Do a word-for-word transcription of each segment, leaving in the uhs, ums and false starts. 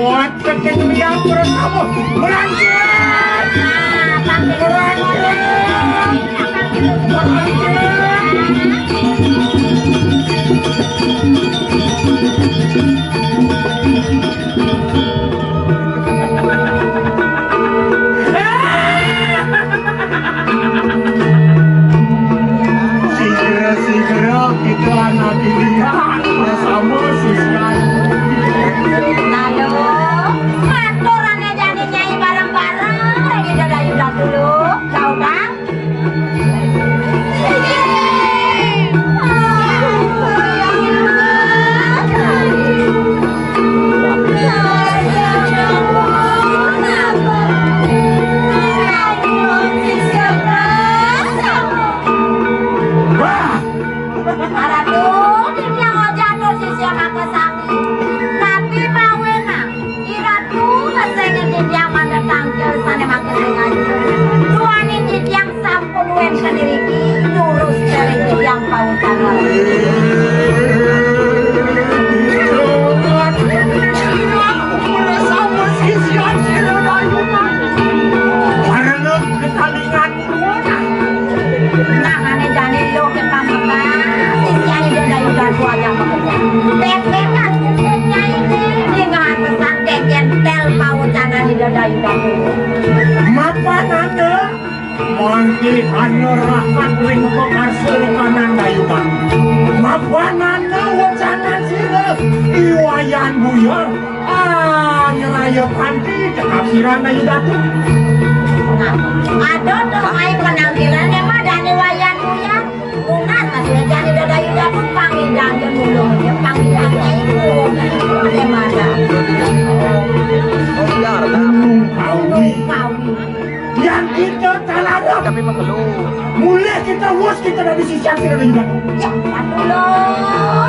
Wah, keting liang bersama. Berangkat! Berangkat! Berangkat! Segera-segera kita anak ini bersama siswa. Lalu, maturane jane nyai bareng-bareng, Reni Dadayu dulu, kau kan? Wah! Aratu, dunya ojan no sisya makasami. Tapi mawena, iratu mesenge titiang manda tangkil sane makin ngaji. Duaning titiang sampun wenten iriki, durus dereng titiang pautan. Karena ketalingan Nah, ane jani lo ke pameka, sisiane Ida Dayu Datu aja pekerja. Bek-bekan nyai ini, dengan pesan keken tel paucanan Ida Dayu Datu. Mapanane, mangke ane rakat ring pekarsa kanan dayukan. Mapanane wecanan sira, I Wayan Buyar, Ah, nyeraya panti cekap sira Dayu Datu. Nah, aduh, tuh, main penampilan emang dani Wayan Buyar. Bukan, masih jani Dayu Datu, panggil dani dulu, ya, panggil dani itu. Bagaimana? Gunung Kawi. Gunung Kawi. Yang kita talarang. Tapi mengeluh. Mulai kita wus kita dari sisi yang tidak ada juga. Ya, satu lo.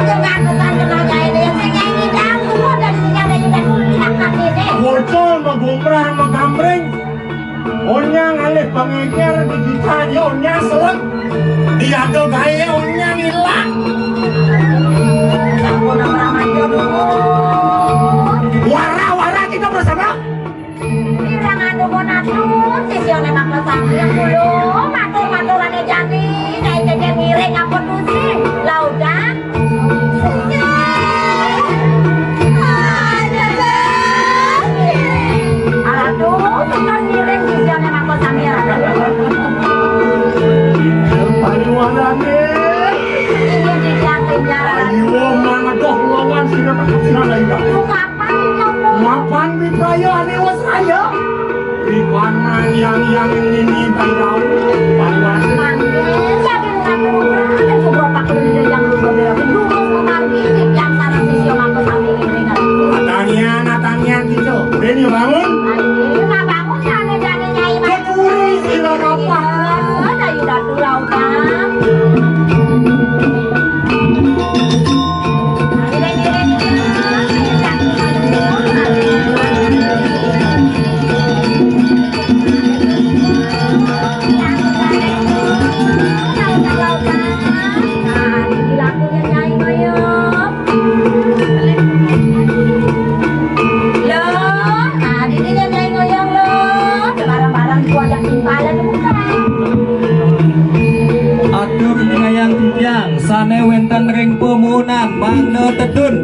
Jangan pesan kenal jahil yang saya nyanyi dah. Semua dari sisi ada juga. Tidak ngerti deh. Bocor, magumrah, magambreng. Onyang alih pangeker di kita aja onyang selek. Diaga gae onyang ilang. Sampun orang aja dulu. Wara-wara kita bersama. Pirang anu mon anu, sisione makasami yang kulo, matur-maturane jani, naik keke miring apa tusi, laudan. Aratu, tukang miring sisione makasami aratu. Pariwarane. Iya, iya, iya. Ayo, mangedoh lawan sira, sira, sira. Buka Mapan wipraya ane wis raya. Wipan yang yang ini bayrau. Panuwun. Mangke, saking ngatur dan sebuah paku yang lupa bela. Dulu memanggil yang sareng sisya mangko sami ngiring. Atanian, atanian gitu. Rene bangun. Ayo, nah bangun, ane jane nyai. Keturi sira kapan? Ayo, datu lautan. Loh, nah, dini nyai ngoyong, loh. Barang-barang ku ajak timpal, loh, bukan. Atur ningayang titiang sane wenten ring pemunan Mangda Tedun.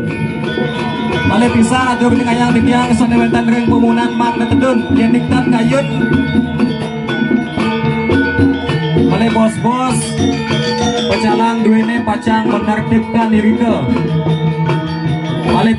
Malih pisan atur ningayang titiang sane wenten ring pemunan Mangda Tedun. Yen niktat kayun. Malih bos-bos, pecalang duwene pacang menertibkan irika. Malih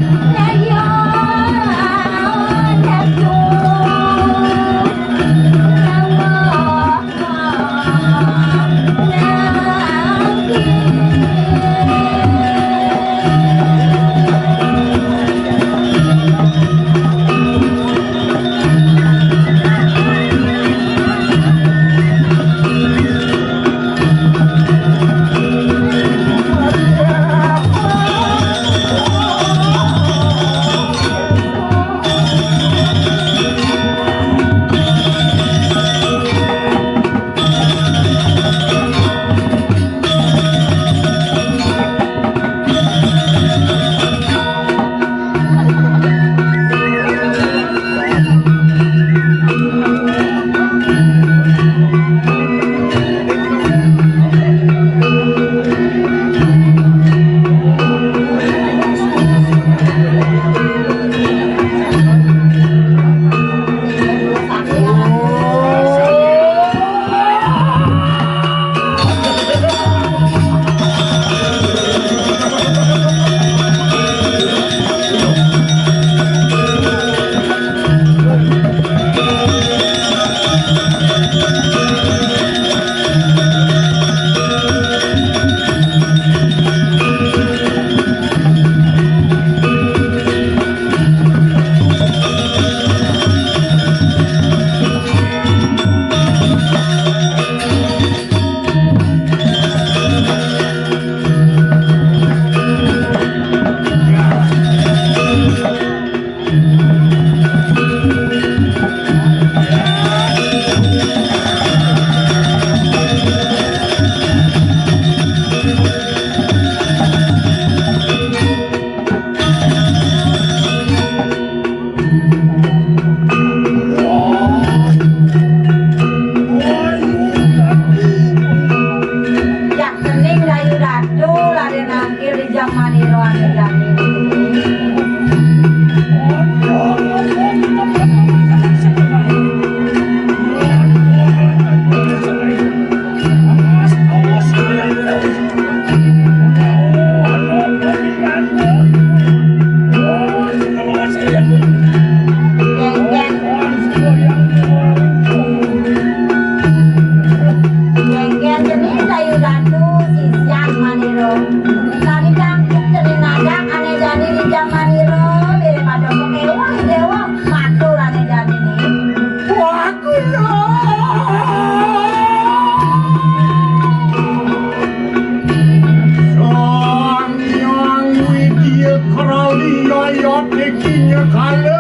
Kala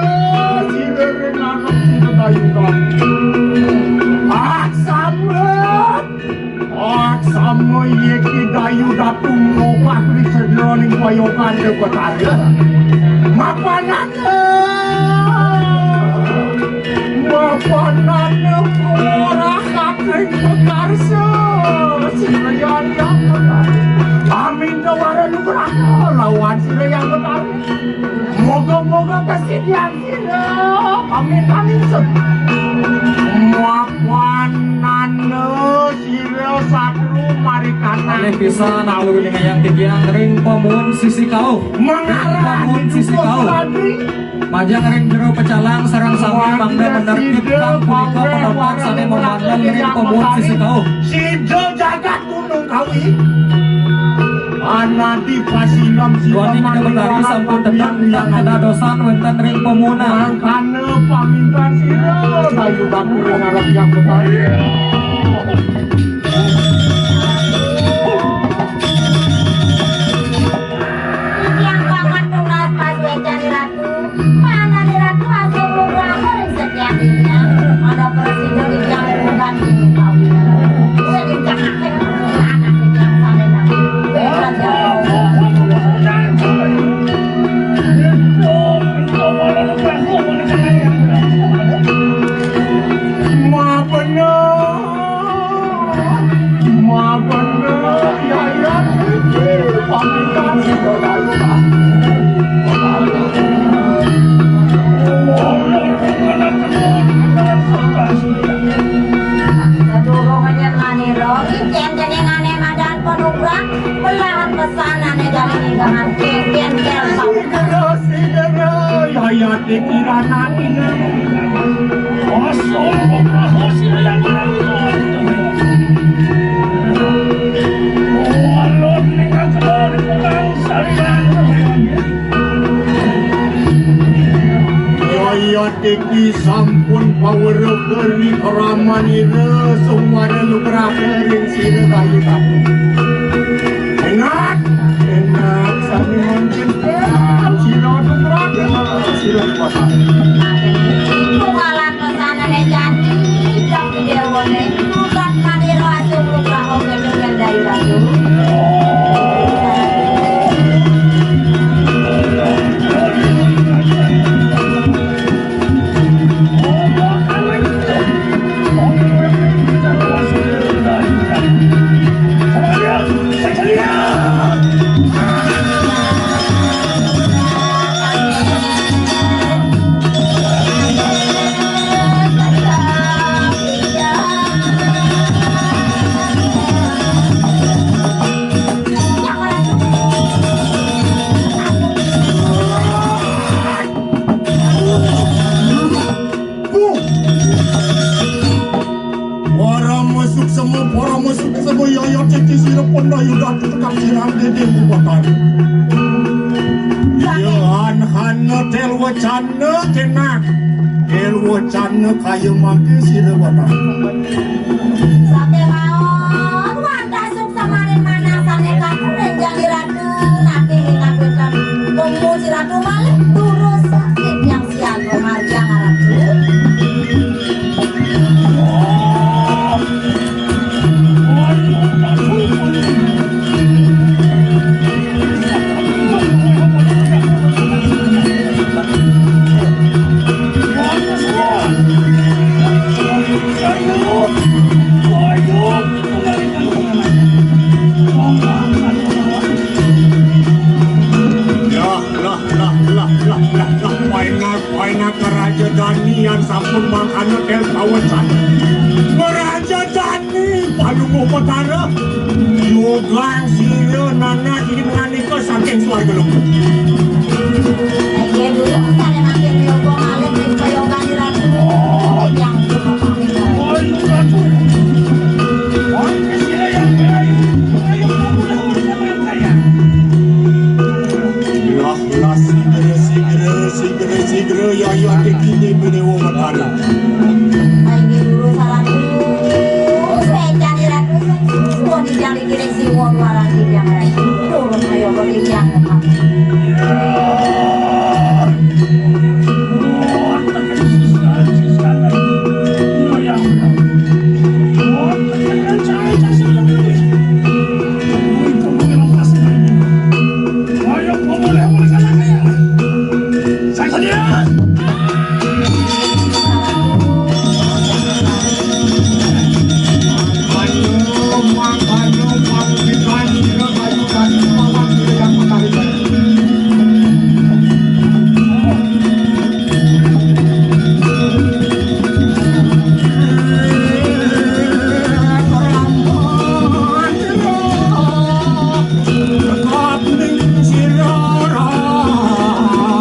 sira ring ngarep sira Dayu Datu. Ah, sama. Ah, sama, iya, Ki Dayu Datu mrobah ring sedroning payogan Betara. Mapanana. Mapanana ora kating pekarsa. Sira Hyang Betara. Paminta wara nugraha lawan sira Hyang Betara. Moga-moga kasidian sira. Amin, amin, sun. Mapanana sira satru marikanan. Oleh pisan alu linayang titiang ring pamuhun sisi kauh. Ring pamuhun sisi kauh. Majeng ring jero pecalang sareng sami mangda manertib kang punika penonton sane mamandel ring pamuhun sisi kauh. Sida jagat Gunung Kawi. Anadi pasinem. Duaning Ida Betari sampun tetep tan kadadosan wenten ring pamuhunan. Mangkana pamintan sira, Dayu Datu ring ngarep Hyang Betari. Yang banget tunas pas wecan Ratu. Manane Ratu asung lugraha ring setian dina. Ada prasida titiang mudan ing kawi. Sing cakak anak titiang sane nang. Mabener. Mabener, Yayan, iki pamitan sida. Sadurunge yen manira, iki jenengane madan panugrah, belahan pesanane jane ninggangan kengken kel. Sidera, sidera, Yayan iki ranane. Yayat iki sampun pawera keri kramanira sumwara nugraha ring sira Dayu Datu. Enak, enak, sami mangkin. Sira nugraha, sira kuasa. Tunggalan Sanane jani, jam dewane, tugas manira asuh nugraha Gedung Dayu Ratu. Parama suksema, parama suksema, yayat iki sira Pandayuda tekad sirang dede upakan. Yan hana tel wacana kenak, tel wacana kaya mangke sira Batak. Sate mawon, wantah suksemaning manah sane katur ring Jani Ratu, napi ring kapitan. Tunggu si Ratu malih, durus sakit yang siaga marjang Ratu. Lah, lah, lah, lah, lah, lah, lah, paenak, paenak Raja Dani yang sampun mangkana tel pawecan. Raja Dani, Palungguh Betara, yugang sira nanak ing nganika saking swarga loka. Inggih, durung sane mangkin yoga malih ring payogan Ratu. Yang Lah, lah, sigra, sigra, sigra, sigra, yayat iki dewa Betara.